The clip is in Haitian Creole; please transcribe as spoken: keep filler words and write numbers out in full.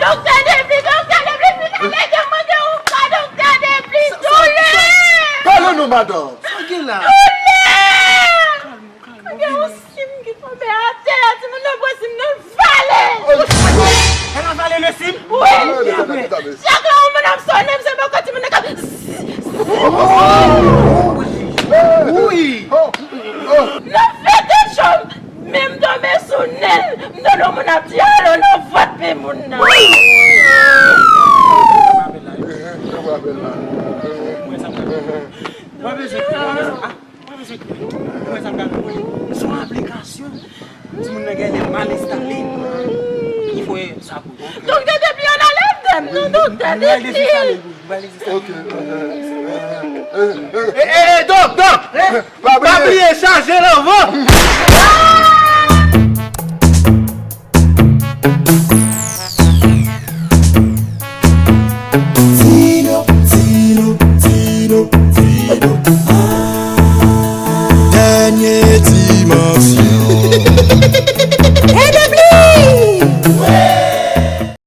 Doktè Depli, Doktè Depli, vin avèk mwen, gen yon ka, Doktè Depli, doulè! Pale non, madanm. Sa gen la? Doulè! Gen yon sim ki tonbe atè a, timoun nan pran sim nan vale! Elle a avalé le sim? Wi! Chak lè yon moun ap sonnen m, se bòkò timoun nan k ap. Wi! Nan fete cho, men m tonbe sou nen l, m tande yon moun ap di alo nan vant timoun nan. Mwen bezwen, mwen bezwen, ah, mwen bezwen, mwen sa pral voye. Se yon aplikasyon. Timoun nan genlè mal enstale. Il faut sa pou. Doktè Depli, ann ale avè m non, Doktè Depli. Ok. Eh, eh, eh, Dòk, Dòk, eh, pa bliye chaje lanvan. Tino, Tino, Tino, Tino. Dènye dimansyon.